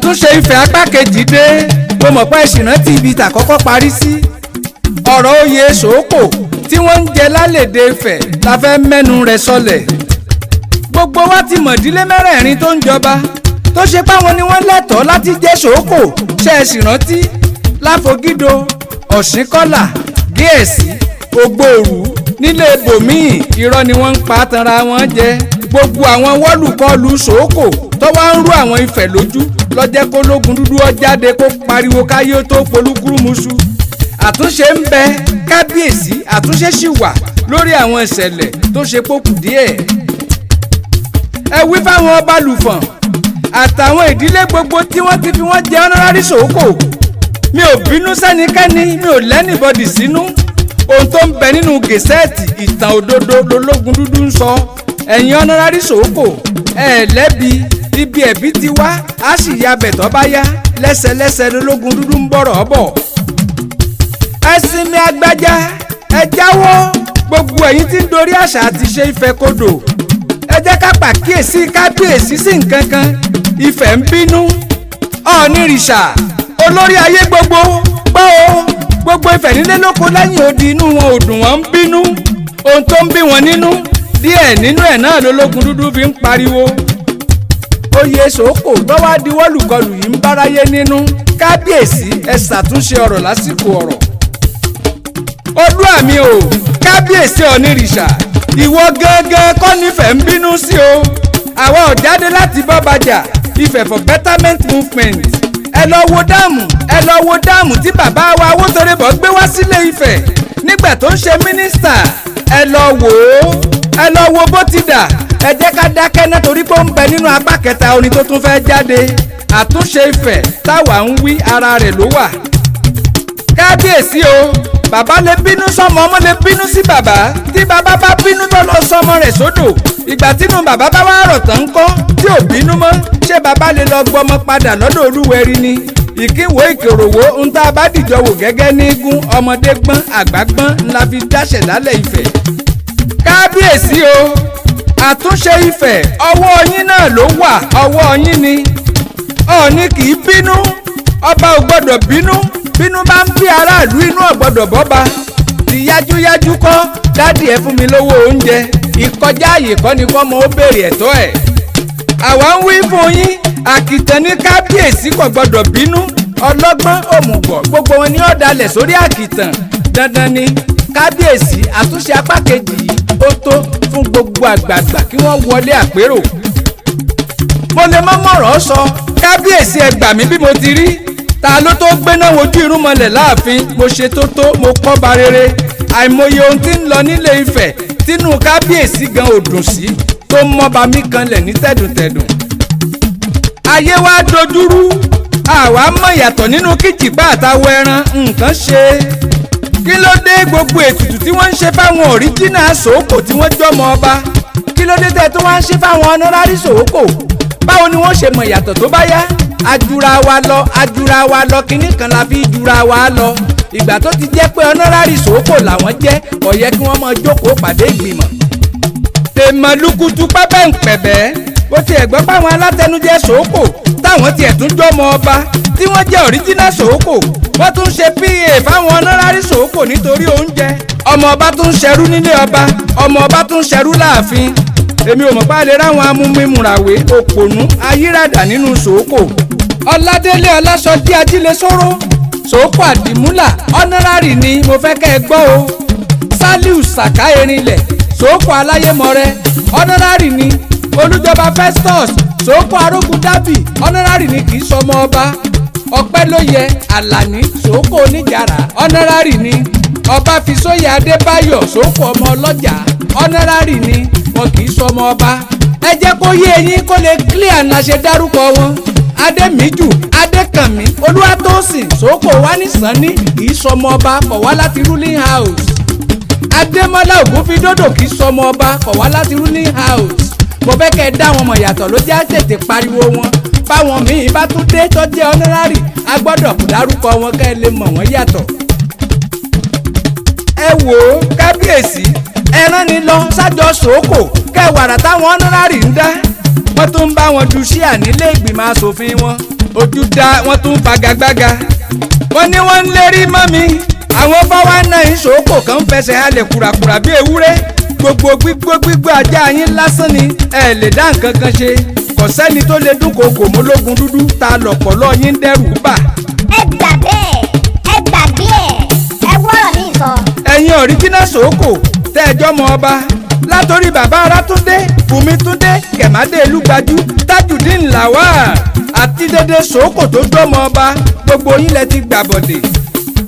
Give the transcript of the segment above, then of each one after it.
Àtúnṣe Ifẹ̀ apá kejì dé. Mo mọ̀ pé ìṣìnà tí ibi tàkọ́kọ́ parí sí. Ọ̀rọ̀ oyè Sòókò tí wọ́n ń jẹ lálẹ́dẹ̀ Ifẹ̀ la fẹ́ mẹ́nu rẹ̀ sọlẹ̀. Gbogbo wa ti mọ̀ ìdílé mẹ́rẹ̀ẹ̀rin tó ń jọba tó ṣe páwọn ni wọ́n lẹ́tọ̀ọ́ láti jẹ́ Sòókò. Ṣe é sì rántí? Láfogído, Ọ̀ṣínkọ́là, Gíẹ̀sì, Ògbóòrú nílé ibòmíì, irọ́ ni wọ́n ń pa tanra wọn jẹ. Gbogbo àwọn wọ́lùkọlù Sòókò tó wá ń rú àwọn Ifẹ̀ lójú lọ́jẹ́ kó lógun dúdú ó jáde kó pariwo káyé tó polúkúrúmuṣu. Àtúnṣe ń bẹ, kábíyèsí, àtúnṣe sì wà lórí àwọn ìṣẹ̀lẹ̀ tó ṣe pókù díẹ̀. Ẹ wí fáwọn ọba lùfọ̀n àtàwọn ìdílé gbogbo tí wọ́n ti fi wọ́n jẹ honorary Sòókò. Mi ò bínú sẹ́nikẹ́ni, mi ò lẹ́nìbọdì sínú. Ohun tó ń bẹ nínú gẹ̀sẹ́ẹ̀tì ìtàn òdodo lológun dúdú ń sọ. Ẹ̀yin honorary Sòókò, ẹ̀ lẹ́bi, ibi ẹ̀bí ti wá, á sì ya bẹ̀tọ́ bá yá. Lẹ́sẹ̀lẹ́sẹ̀ lológun dúdú ń bọ̀rọ̀ bọ̀. Ẹ sinmi agbájá, ẹ jáwọ́. Gbogbo ẹ̀yin tí ń dorí àṣà àti ṣe Ifẹ̀ kodò, ẹ jẹ́ ká pàkíyèsí kábíyèsí sí nǹkan kan. Ifẹ̀ ń bínú. Ọ̀ọ́nìrìṣà olórí ayé gbogbo gbọ́ o. Gbogbo Ifẹ̀ nílé lóko lẹ́yìn odi, inú wọn ò dùn, wọ́n ń bínú. Ohun tó ń bí wọn nínú díẹ̀ nínú ẹ̀ náà lológun dúdú fi ń pariwo. Oyè Sòókò lọ́wọ́ adiwọ́lùkọlù yìí ń báráyé nínú. Kábíyèsí, ẹ ṣàtúnṣe ọ̀rọ̀ lásìkò ọ̀rọ̀. Olúwa mi o, kábíyèsí Ọ̀nìrìṣà, ìwọ gángan kọ́ nífẹ̀ẹ́ ń bínú sí o. Àwa ò jáde láti bọ́bàjà. Ifẹ̀ for Betterment Movement, ẹ lọ wo dáàmù, ẹ lọ wo dáàmù tí bàbá wa Awótòrébọ̀ gbé wá sílé Ifẹ̀ nígbà tó ń ṣe mínísítà. Ẹ lọ wò ó, ẹ lọ wo bó ti dà. Ẹ jẹ́ ká dákẹ́ náà torí pé ó ń bẹ nínú apá kẹta orin tó tún fẹ́ jáde. Àtúnṣe Ifẹ̀ táwa ń wí, ara rẹ̀ ló wà. Kábíyèsí o, bàbá lè bínú sọmọ, ọmọ lè bínú sí bàbá. Tí bàbá bá bínú tó lọ sọmọ rẹ̀ sódò, ìgbà tínú bàbá bá wá rọ̀ tán kọ́ tí ò bínú mọ́, ṣé bàbá lè lọ gbọmọ padà lọ́dọ̀ olúwẹ̀rí ni? Ìkínwó ìkòròwó ń tá a bá dìjọ wò gẹ́gẹ́ ní gún. Ọmọdé gbọ́n, àgbà gbọ́n ńlá fi dáṣẹ̀ lálẹ́ Ifẹ̀. Kábíyèsí o, àtúnṣe Ifẹ̀ ọwọ́ yín náà ló wà, ọwọ́ yín ni. Ọ̀ọ́ni kì í bínú, ọba ò gbọ́dọ̀ bínú. Bínú bá ń bí aráàlú, inú ò gbọ́dọ̀ bọ́ba. Ti yájúyájú kọ́, dádì ẹ fún mi lówó oúnjẹ, ìkọjá àyè kọ́ ni kọ́ mọ ó béèrè ẹ̀tọ́ ẹ̀. Àwa ń wí fún yín, àkìtàn ní kábíyèsí kò gbọ́dọ̀ bínú. Ọlọ́gbọ́n, òmùgọ̀, gbogbo wọn ni ó dalẹ̀ sórí àkìtàn. Dandan ni, kábíyèsí, àtúnṣe apá kejì yìí ó tó fún gbogbo àgbààgbà kí wọ́n wọlé àpérò. Mo lè má mọ̀rọ̀ sọ, kábíyèsí, ẹ gbà mí bí mo ti rí. Ta ló tó gbéná wojú irúnmọlẹ̀ láàfin? Mo ṣe tó tó, mo kọ́ ba rere. Àìmọye ohun tí ń lọ nílé Ifẹ̀ tínú kábíyèsí gan ò dùn sí, tó mọ́ba mi kanlẹ̀ ní tẹ̀dùntẹ̀dùn. Ayé wa dojúrú, àwa mọ̀ yàtọ̀ nínú kíjìpá àtàwọ̀ ẹran nǹkan ṣe. Kí ló dé gbogbo ètùtù tí wọ́n ń ṣe fáwọn òríjínà Sòókò tí wọ́n jọmọ ọba? Kí ló dé tẹ́ tó wá ń ṣe fáwọn honorary Sòókò? Báwo ni wọ́n ṣe mọ̀ yàtọ̀ tó bá yá? Ajura wa lọ, ajura wa lọ, kinní kan la fi jura wa lọ. Ìgbà tó ti jẹ́ pé honorary Sòókò làwọn jẹ́, kò yẹ kí wọ́n máa jókòó pàdé ìgbìmọ̀. Tèmọ̀lùkùtù pábẹ́ ń pẹ̀bẹ́. Bó tiẹ̀ gbọ́ páwọn alátẹnujẹ Sòókò táwọn tiẹ̀ tún jọmọ ọba tí wọ́n jẹ́ òríjínà Sòókò, wọ́n tún ṣe pa fáwọn honorary Sòókò nítorí oúnjẹ. Ọmọ ọba tún ṣẹrú nílé ọba, ọmọ ọba tún ṣẹrú láàfin. Èmi ò mọ̀ pa lè ráwọn amúmimùràwé òpònú ayírádà nínú Sòókò. Ọládélé Ọlásọjí Ajílẹsọrọ Sòókò Àdìmúlà honorary ni mo fẹ́ kẹ́ ẹ gbọ́ o. Saliu Saka Erinlẹ̀ Sòókò Aláyémọrẹ honorary ni. Olújọba Festus Sòókò Arógun Dábì honorary ni, kì í sọmọ ọba. Ọpẹ́lóyẹ Àlàní Sòókò Oníjàrá honorary ni. Ọbáfisóyè Adébáyọ̀ Sòókò ọmọ ọlọ́jà honorary ni, wọn kì í sọmọ ọba. Ẹ jẹ́ kó yé eyín kó lè clear ńlá ṣe dárúkọ wọn. Adémíjù Adékànmí Olúwatósìn Sòókò Wánísànní kì í sọmọ ọba, kọ̀ wá láti ruling house. Adémọ́lá Ògúnfidódò kì í sọmọ ọba, kọ̀ wá láti ruling house. Mo fẹ́ kẹ́ ẹ dá wọn mọ̀ yàtọ̀ ló jẹ́ tètè pariwo wọn. Báwọn míì bá tún dé tó jẹ́ honorary, a gbọ́dọ̀ dárúkọ wọn kẹ́ ẹ lè mọ̀ wọ́n yàtọ̀. Ẹ wò ó, kábíyèsí, ẹran ni lọ sájọ Sòókò kẹwàrà táwọn honorary ń dá. Wọ́n tún ń bá wọn du ṣíà nílé ìgbìmọ̀ asòfin wọn. Ojú dá, wọ́n tún fagagbága. Wọ́n ní wọ́n ń lérí mọ́ mi. Àwọn 419 Sòókò kan ń fẹsẹ̀ halẹ̀ kùràkùrà bí ewúrẹ́. Gbogbo gbígbó gbígbó ajá yín lásán ni, ẹ lè dá nǹkan kan ṣe. Kò sẹ́ni tó lè dúnkokò mọ́lógun dúdú ta lọ̀pọ̀lọ́ yín dẹ́rù bà. Ẹ gbà bẹ́ẹ̀, ẹ gbàgbé ẹ̀, ẹ wọ́rọ̀ mi sọ. Ẹ̀yin ọ̀ríjínà Sòókò tẹ́ ẹ jọ́mọ ọba látòrí bàbá Arátúndé, Bùnmítúndé, Kẹ̀mádé, Elúgbajú, Tajudeen Lawal àti dédé Sòókò tó jọ́mọ ọba, gbogbo yín lẹ ti gbàbọ̀dè.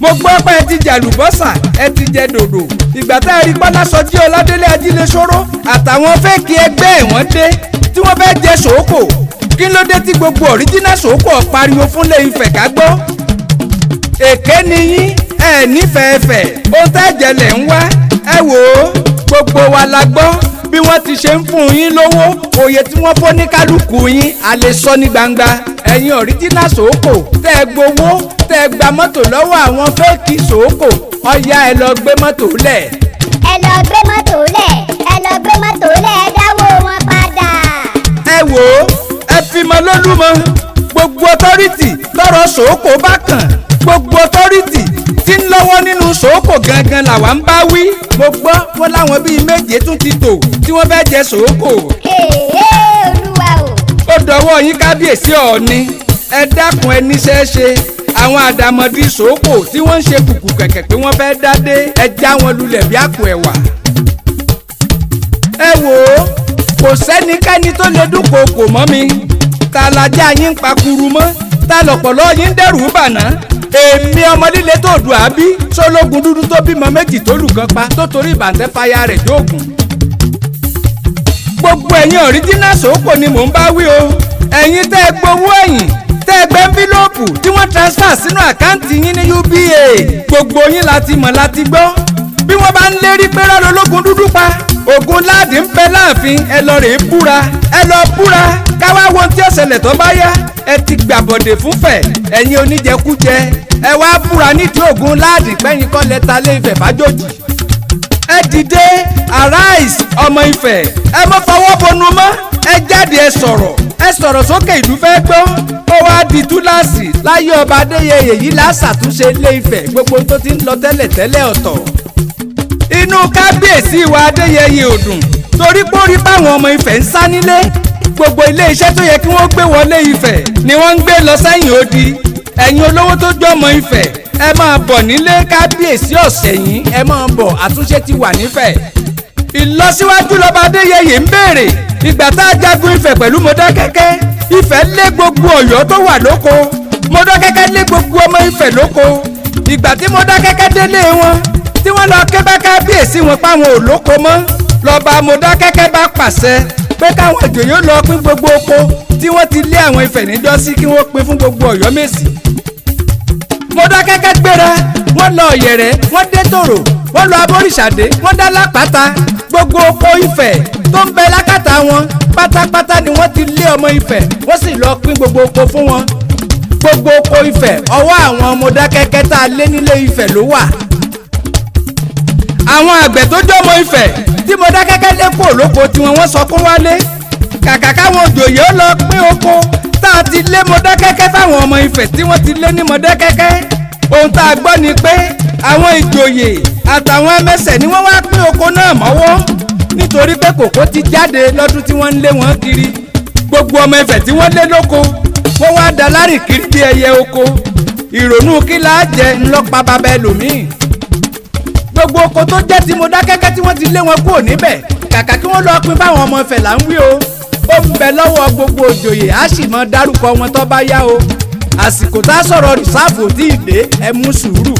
Mo gbọ́ pé ẹ ti jàlùbọ́sà, ẹ ti jẹ dòdò. Ìgbà tá ẹ rí Pọ́lásọjí Ọládélé Ajílẹ̀ṣọ́rọ́ àtàwọn fẹ́ẹ̀kì ẹgbẹ́ ẹ̀ wọ́n dé tí wọ́n fẹ́ jẹ Sòókò, kí ló dé tí gbogbo ọ̀ríjínà Sòókò pariwo fúnlé Ifẹ̀ ká gbọ́? Èké ni yín, ẹ nífẹ̀ẹ́ fẹ̀, ohun tẹ́ jẹlẹ̀ ń wá. Ẹ wò ó, gbogbo wa la gbọ́ bí wọ́n ti ṣe ń fún yín lówó, òye tí wọ́n fọ́ ní kálukú yín a lè sọ ní gbangba. Ẹ̀yin ọ̀ríjínà Sòókò tẹ́ ẹ gbowó, tẹ́ ẹ gba mọ́tò lọ́wọ́ àwọn fẹ́ẹ̀kì Sòókò, ọ̀ya ẹ lọ gbé mọ́tò lẹ̀. Ẹ lọ gbé mọ́tò lẹ̀, ẹ lọ gbé mọ́tò lẹ̀, ẹ dáwó wọn padà. Ẹ wò ó, ẹ fi mọ lólúmọ. Gbogbo ọtọ́rìtì tọrọ Sòókò bá kàn, gbogbo ọtọ́rìtì tí ń lọ́wọ́ nínú Sòókò gangan làwa ń bá wí. Mo gbọ́ wọn láwọn bíi 7 tún ti tò tí wọ́n fẹ́ jẹ Sòókò. Èè Olúwa o. Ó dọwọ́ yín kábíyèsí Ọ̀ọ̀ni, ẹ dákun ẹ níṣẹ́ ṣe. Àwọn àdàmọ̀dì Sòókò tí wọ́n ń ṣe kùkù kẹ̀kẹ́ pé wọ́n fẹ́ dádé, ẹ já wọn lulẹ̀ bí àpò ẹ̀wà. Ẹ wò ó, kò sẹ́nikẹ́ni tó lè dúnkokò mọ́ mi. Ta lajá yín ń pakuru mọ́, ta lọ̀pọ̀lọ́ yín ń dẹ́rù bàná. Èmi ọmọ líle tó dùn àbí sólógun dúdú tó bímọ 2 tó lù kan pa tó torí ìbàǹtẹ́ fàyà rẹ̀ jóògùn. Gbogbo ẹ̀yin ọ̀ríjínà Sòókò ni mò ń bá wí o. Ẹ̀yin tẹ́ ẹ gbowó ẹ̀yìn, tẹ́ ẹ gbẹ́ ńfílọ́ọ̀pù tí wọ́n transfer sínú àkáǹtì yín ní UBA, gbogbo yín láti mọ̀ láti gbọ́. Bí wọ́n bá ń lérí pé rárá ológun dúdú pa, ògùn láàdì ń bẹ láàfin, ẹ lọ rèé búra, ẹ lọ búra káwá wo ohun tí ó ṣẹlẹ̀ tó bá yá. Ẹ ti gbàbọ̀dè fúnfẹ̀, ẹ̀yin oníjẹkújẹ, ẹ wá búra nídìí ògùn láàdì pẹ́yìn kọ́ lẹ́ta lé Ifẹ̀ fájòjì. Ẹ dìde, arise ọmọ Ifẹ̀, ẹ mọ́ fọwọ́ bonu mọ́, ẹ jáde ẹ sọ̀rọ̀, ẹ sọ̀rọ̀ sókè, ìlú fẹ́ gbọ́. Ó wá di túláàsì láyé ọba Adéyẹyè yìí lásàtúnṣe ilé Ifẹ̀, gbogbo tó ti ń lọ tẹ́lẹ̀ tẹ́lẹ̀ ọ̀tọ̀. Inú kábíyèsí wa Adéyẹyè ò dùn torí pórí báwọn ọmọ Ifẹ̀ ń sá nílé. Gbogbo ilé iṣẹ́ tó yẹ kí wọ́n gbé wọlé Ifẹ̀ ni wọ́n ń gbé lọ sẹ́yìn odi. Ẹ̀yin olówó tó jọmọ Ifẹ̀, ẹ máa bọ̀ nílé kábíyèsí ọ̀sẹ̀ yìí, ẹ máa bọ̀, àtúnṣe ti wà nífẹ̀. Ìlọsíwájú lọ́ba Adéyẹyè ń béèrè. Ìgbà tá a jagun Ifẹ̀ pẹ̀lú Mọdákẹ́kẹ́, Ifẹ̀ lé gbogbo Ọ̀yọ́ tó wà lóko, Mọdákẹ́kẹ́ lé gbogbo ọmọ Ifẹ̀ lóko. Ìgbà tí Mọdákẹ́kẹ́ délé wọn tí wọ́n lọ ké bá kábíyèsí wọn páwọn ò lóko mọ́, lọ́ba Mọdákẹ́kẹ́ bá pàṣẹ pé káwọn ìjòyè lọ pín gbogbo oko tí wọ́n ti lé àwọn Ifẹ̀ níjọ́sí, kí wọ́n pín fún gbogbo Ọ̀yọ́mèsì. Mọdákẹ́kẹ́ gbéra, wọ́n lọ Ọ̀yẹ̀rẹ̀, wọ́n dé Tòrò, wọ́n lọ Abóríṣàdé, wọ́n dá Lápáta. Gbogbo oko Ifẹ̀ tó ń bẹ lákàtà wọn pátápátá ni wọ́n ti lé ọmọ Ifẹ̀, wọ́n sì lọ pín gbogbo oko fún wọn. Gbogbo oko Ifẹ̀ ọwọ́ àwọn Mọdákẹ́kẹ́ tá a lé nílé Ifẹ̀ ló wà. Àwọn àgbẹ̀ tó jọmọ Ifẹ̀ tí Mọdákẹ́kẹ́ lé kúrò lóko tiwọn, wọ́n sọkún wálé. Kàkà káwọn òjòyè ó lọ pín oko tá a ti lé Mọdákẹ́kẹ́ fáwọn ọmọ Ifẹ̀ tí wọ́n ti lé ní Mọdákẹ́kẹ́. Ohun tá a gbọ́ ni pé àwọn ìjòyè àtàwọn ẹmẹsẹ̀ ni wọ́n wá pín oko náà mọ́wọ́, nítorí pé kòkó ti jáde lọ́dún tí wọ́n ń lé wọn kiri. Gbogbo ọmọ Ifẹ̀ tí wọ́n lé lóko wọ́n wá da lárìn kiri bí ẹyẹ oko. Ìrònú kí la jẹ ńlọpa bàbá ẹlòmíì. Gbogbo oko tó jẹ́ ti Mọdákẹ́kẹ́ tí wọ́n ti lé wọn kúrò níbẹ̀, kàkà kí wọ́n lọ pín fáwọn ọmọ Ifẹ̀ là ń wí o. Ó ń bẹ lọ́wọ́ gbogbo òjòyè, á sì mọ dárúkọ wọn tó bá yá o. Àsìkò tá a sọ̀rọ̀ rìsáàfù tí ì dé, ẹ mú sùúrù.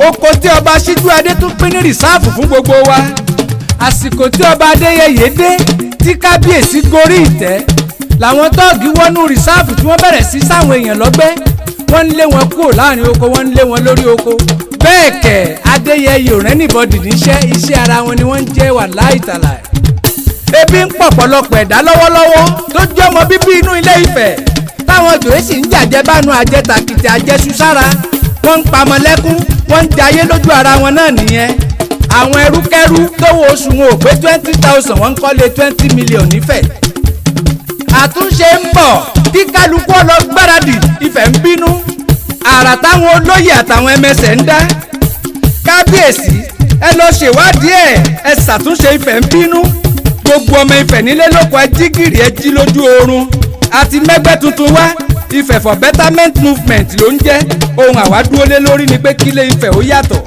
Oko tí ọba Síjú Adé tún pín ní rìsáàfù fún gbogbo wa. Àsìkò tí ọba Adéyẹyè dé tí kábíyèsí gorí ìtẹ́, làwọn tọ́ọ̀gì wọnú rìsáàfù tí wọ́n bẹ̀rẹ̀ sí sáwọn èèyàn lọ́gbẹ́. Wọ́n ń lé wọn kúrò láàrin oko, wọ́n ń lé wọn lórí oko. Bẹ́ẹ̀ kẹ̀ Adéyẹyè ò rẹ́nìbọ̀dì níṣẹ́, iṣẹ́ ara wọn ni wọ́n ń jẹ́ wà láìtàlà. Ebi ń pọ̀pọ̀lọpọ̀ ẹ̀dá lọ́wọ́lọ́wọ́ tó jẹ́ ọmọ bíbí inú ilé Ifẹ̀ táwọn jòyè sì ń jàjẹ́ bánu àjẹtàkìtì àjẹsùsára. Wọ́n ń pamọ́lẹ́kún, wọ́n ń jayé lójú ara wọn náà nìyẹn. Àwọn ẹrúkẹ́rú tówó oṣù wọn ò pé 20,000, wọ́n ń kọ́lé 20 million nífẹ̀ẹ́. Àtúnṣe ń bọ̀. Kí kálukú ó lọ gbáradì, Ifẹ̀ ń bínú. Àrà táwọn olóyè àtàwọn ẹmẹsẹ̀ ń dá, kábíyèsí, ẹ lọ ṣèwádìí ẹ, ẹ ṣàtúnṣe. Ifẹ̀ ń bínú. Gbogbo ọmọ Ifẹ̀ nílé lóko, ẹ jí gìrì, ẹ jí lójú oorun. Àti mẹ́gbẹ́ tuntun wá, Ifẹ̀ for Betterment Movement ló ń jẹ́. Ohun àwa dúró lé lórí ni pé kílé Ifẹ̀ ó yàtọ̀.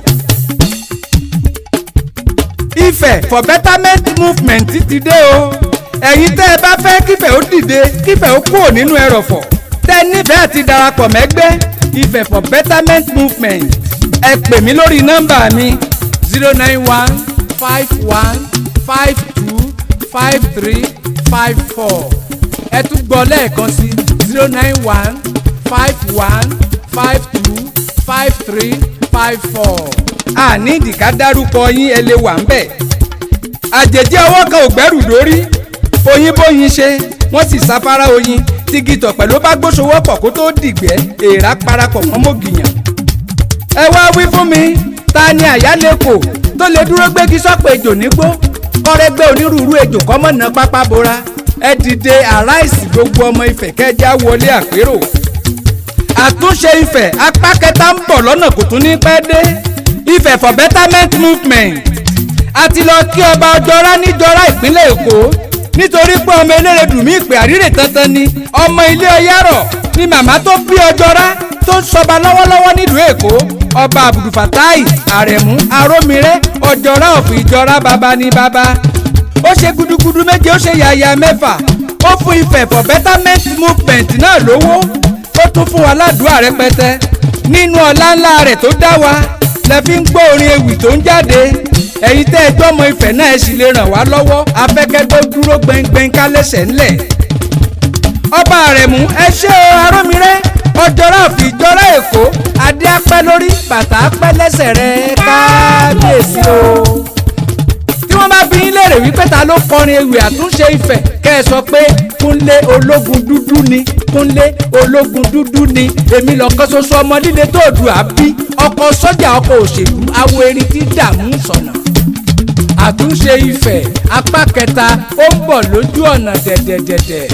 Ifẹ̀ for Betterment Movement ti dé o. Ẹ̀yin tẹ́ ẹ bá fẹ́ kífẹ̀ ó dìde, kífẹ̀ ó kúrò nínú ẹrọ̀fọ̀, tẹ́ ẹ nífẹ̀ẹ́ àti darapọ̀ mẹ́gbẹ́ Ifẹ̀ for Betterment Movement, ẹ pè mí lórí nọ́mbà mi, 09151525354. Ẹ tún gbọ́ lẹ́ẹ̀kan sí, 09151525354. Àní ìdìkà dárúkọ yín, ẹ lè wà ń bẹ̀. Àjèjì ọwọ́ kan ò gbẹ́rù lórí. Oyin bóyin ṣe, wọ́n sì sáfárá oyin tígi tọ̀pẹ̀ ló bá gbóṣowọ́pọ̀ kó tó dìgbẹ́, èèrà parapọ̀ mọ́ mọ́gìyàn. Ẹ wá wí fún mi, ta ni àyálẹ́kọ̀ tó lè dúró gbégi sọ́pọ̀ ejò nígbó, kọ́rẹ́gbẹ́ onírúurú ejò kọ́mọ̀nà pápá bora? Ẹ dìde, arise, gbogbo ọmọ Ifẹ̀, kẹjá wọlé àpérò. Àtúnṣe Ifẹ̀ apá kẹta ń bọ̀ lọ́nà, kò tún ní pẹ́ dé. Ifẹ̀ for Betterment Movement, àti lọ kí ọba Ọjọ́rá níjọra ìpínlẹ̀ Èkó, nítorí pé ọmọ eléré dùnmí ìpè àrírè tantan ni. Ọmọ ilé ọyárọ̀ ni màmá tó bí Ọjọ́rá tó ń sọba lọ́wọ́lọ́wọ́ nílùú Èkó, Ọba Abdulfatai Àrẹ̀mú Arómirẹ́ Ọjọ́rá ọ̀fìn Ìjọra. Bàbá ní bàbá, ó ṣe gudugudu méje, ó ṣe yàyà mẹ́fà. Ó fún Ifẹ̀ for Betterment Movement náà lówó, ó tún fún wa ládùúgbò rẹpẹtẹ. Nínú ọlá ńlá rẹ̀ tó dá wa lẹ fi ń gbọ́ orin ewì tó ń jáde. Ẹ̀yin tẹ́ ẹ jọ́mọ Ifẹ̀ náà, ẹ sì lè ràn wá lọ́wọ́. Afẹ́kẹ́gbẹ́ dúró gbẹngbẹng kálẹ̀sẹ̀ ńlẹ̀. Ọba Àrẹ̀mú, ẹ ṣé o. Arómirẹ́ Ọjọ́rá òfin Ìjọra Èkó, adé apẹ́ lórí, bàtà apẹ́ lẹ́sẹ̀ rẹ̀, kábíyèsí o. Tí wọ́n bá bí yín léèrè wípé ta ló kọrin ewì àtúnṣe Ifẹ̀, kẹ́ ẹ sọ pé Kúnlé Ológun Dúdú ni. Kúnlé Ológun Dúdú ni. Èmi lọ́kàn ṣoṣo ọmọ líle tó dù àbí ọkọ̀ sọ́jà, ọkọ̀ òṣèlú, awo erin tí dààmú sọ̀nà. Àtúnṣe Ifẹ̀ apá kẹta, ó ń bọ̀ lójú ọ̀nà dẹ̀dẹ̀dẹ̀dẹ̀.